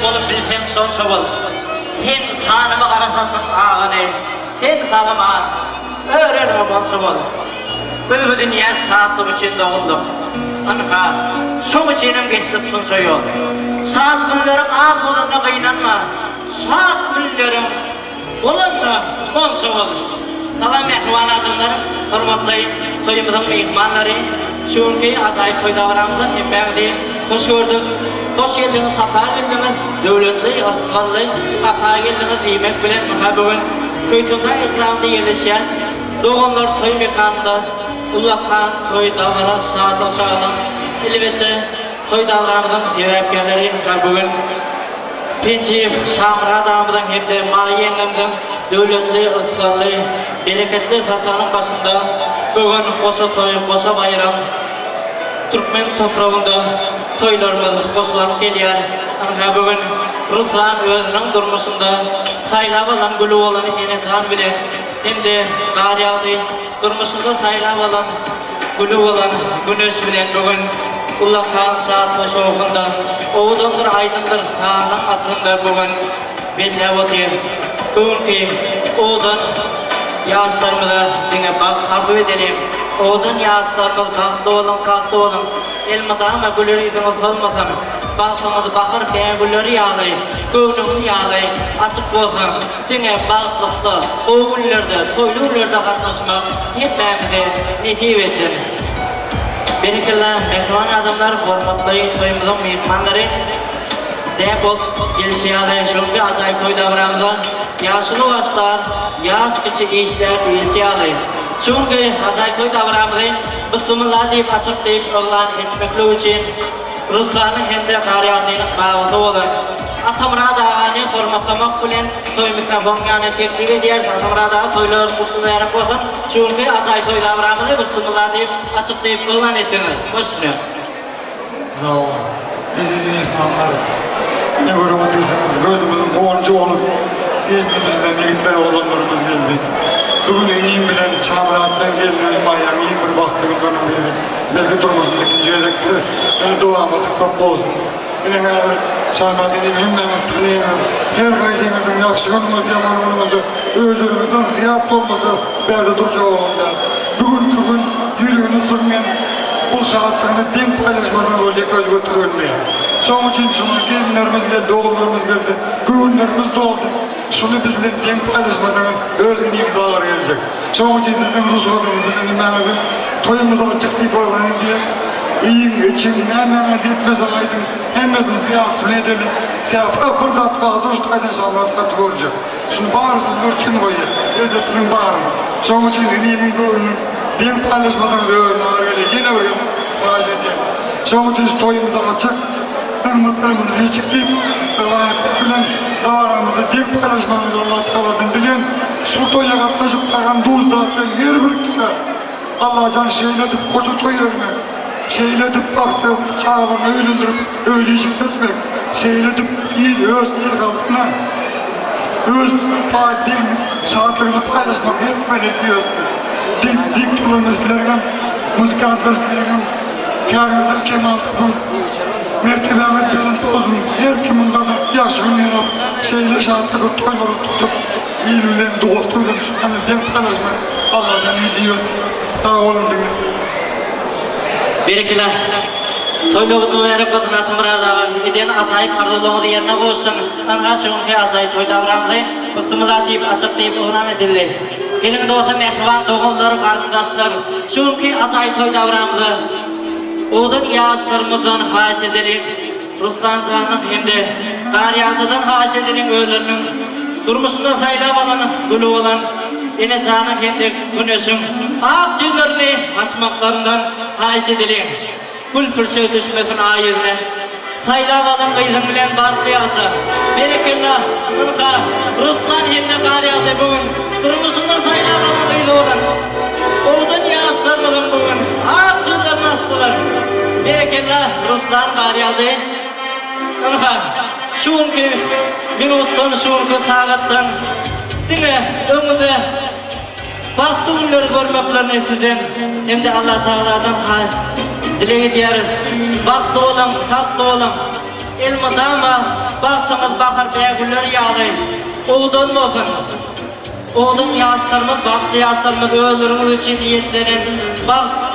bolup bilseň şonça bol. Sen hanymy gara saçyň agyny, Sen sag-aman, öreniňe monça bol. Biz bu dünýä şatlyk üçin doguldyk. Ynha, şoň üçinem geçdik şunça ýol. Şat günleriň az bolanyna gynanma, Şat günleriň bolanyna monça bol. Salam mähriban adamlar, hormatly toýumyzyň myhmanlary! Şu günki ajaýyp toý dabaramyzda hemmäňizi hoş gördük. Hoş geldiňiz, sapa geldiňiz, döwletli, ysgally sapa geldiňiz diýmek bilen, ynha bu gün Köýtendag etrabynda ýerleşýän Doganlar toý mekanynda ullakan toý dabara şatlyk-şagalaň, elbetde, toý dabaramyzyň sebäpkärleri ynha bu gün Penjiýew Şamyrat agamyzyň hem-de Maýa ýeňňemiziň döwletli, ysgally, bereketli saçagynyň başynda bu gün goşa toý, goşa baýram türkmen topragynda toýlarymyz goşulanyp gelýär. Ynha bu gün Ruslan özüniň durmuşynda saýlap alan güli bolan Enejan bilen hem-de Garýagdy durmuşynda saýlap alan güli bolan Güneş bilen bu gün ullakan şatlyk-şowhunda, owadandyr aýdymdyr sazyň astynda bu gün belläp otyr. Bu günki owadan ýaşlarymyza diňe bagt arzuw edeliň. Owadan ýaşlarymyz bagtly boluň, tagtly boluň! Elmydama güler ýüzüňiz solmasyn! Bagtyňyz bahar bägülleri ýaly, göwnüňiz ýaly açyk bolsun! Diňe bagtlykda, gowy günlerde, toýly günlerde gatnaşmak hemmämize nesip etsin! Berekella, mähriban adamlar, hormatly toýumyzyň myhmanlary! Däp bolup gelşi ýaly, şu günki ajaýyp toý dabaramyza ýaşuly başlar, ýaş kiçi işlär diýilşi ýaly, şu günki ajaýyp toý dabaramyzy Bismillah diýip açyk diýip yglan etmeklik üçin Ruslanyň hem-de Garýagdynyň babasy bolan Atamyrat agany hormatlamak bilen toý mikrofonyň ýanyna teklip edýäris. Atamyrat aga toýlar gutly mübärek bolsun! Şu günki ajaýyp toý dabaramyzy Bismillah diýip açyk diýip yglan etseňiz. Hoş günler. Sag boluň. Eziz myhmanlar, ine görüp otyrsyňyz, gözümiziň guwanjy bolup, gelnimiz bilen ýigitler oglanlarymyz geldi. Bu gün inim bilen Şamyrat bilen gelnimiz Maýaň iň bir bagtly günleriniň biri. Belki durmuşynda ikinji gezekdir. Ýöne dowamaty köp bolsun. Ine häzir Şamyrat inim hemmäňiz tanaýaňyz. Her haýsyňyzyň ýagşy günüňizde, ýaman günüňizde özleriňizden zyýat bolmasa bärde durjak oglan däl. Bu günki gün ýüregine sygmaýan bul şatlygyny deň paýlaşmasaňyz ol ýeke özi göterip bilmeýär. Şonuň üçin şuny gelinlerimiz geldi, ogullarymyz geldi, göwünlerimiz doldy. Şuny biz bilen deň paýlaşmasaňyz öz iniňize agyr geljek. Şonuň üçin siziň rugsadyňyz bilen hemmäňiziň toýumyz açyk diýip yglan edýäs. Iýiň, içiň, nämäňiz ýetmese aýdyň, hemmesini zyýatsy bilen edeli. Sebäbi bir zat galsa şu taýdan Şamyrat gaty görjek. Şuny bary sizler üçin goýýar, lezzetiniň baryny. Şonuň üçin inimiň göwnüni deň paýlaşmasaňyz özüne agyr gelýär. Ýene bir gezek haýyş edýän. Şonuň üçin şu toýumyzy açyk, nygmatlarymyzy seçip diýip, yglan etmek bilen dabaramyzy deň paýlaşmagyňyzy Allatagaladan dileýän. Şu toýa gatnaşyp tagam duz datýan her bir kişä Allajan şeýle edip goşa toý bermek, şeýle edip bagtly çagalaryny öýlendirip öýli işikli etmek, şeýle edip il öz il halkyna öz paý deň şatlygyny paýlaşmak hemme nesip etsin. Dik dik duran sizleriňem muzykantlar sizleriňem käriňizden kemal tapyň mertebäňiz belent bolsun her kimiň gazanyp ýagşy gün ýarap şeýle şatlykly toýlary tutup Il bilen dost bilen şuny deň paýlaşmak Allajan nesip etsin. Sag boluň diňlediňiz. Berekella. Toýlaryňyz mübärek bolsun Atamyrat aga. Eden ajaýyp arzuwlaryňyzy ýerine goşsun. Ynha şu günki ajaýyp toý dabramyzy Gustumyza diýip açyk diýip yglan edildi. Geliň dosta mähriban doganlar, garyndaşlar şu günki ajaýyp toý dabramyza owadan ýaşlarymyzdan haýyş edeliň. Ruslan janyň hem-de Garýagdydan haýyş edeliň özleriniň durmuşynda saýlap alan güli bolan Enejanyň hem-de Güneşiň ak ýüzlerini açmaklaryndan haýyş edeliň. Gül pürçegi düşmesin aý ýüzüne. Saýlap alan gyzyň bilen bagtly ýaşa. Berekella, ynha, Ruslan hem-de Garýagdy bu gün durmuşynda saýlap alan gyzy bolan owadan ýaşlarymyzyň bu gün ak ýüzlerini açdylar. Berekella, Ruslan Garýagdy. Ynha, şu günki minutdan, şu günki sagatdan diňe öňüňize bagtly günleri görmeklerini sizden hem-de Allatagaladan dileg edýäris. Bagtly boluň, sagtly boluň! Elmydama bagtyňyz bahar bägüller ýaly owadan bolsun. Owadan ýaşlarymyz, bagtly ýaşlarymyz özleriňiz üçin niýetlenen bagt.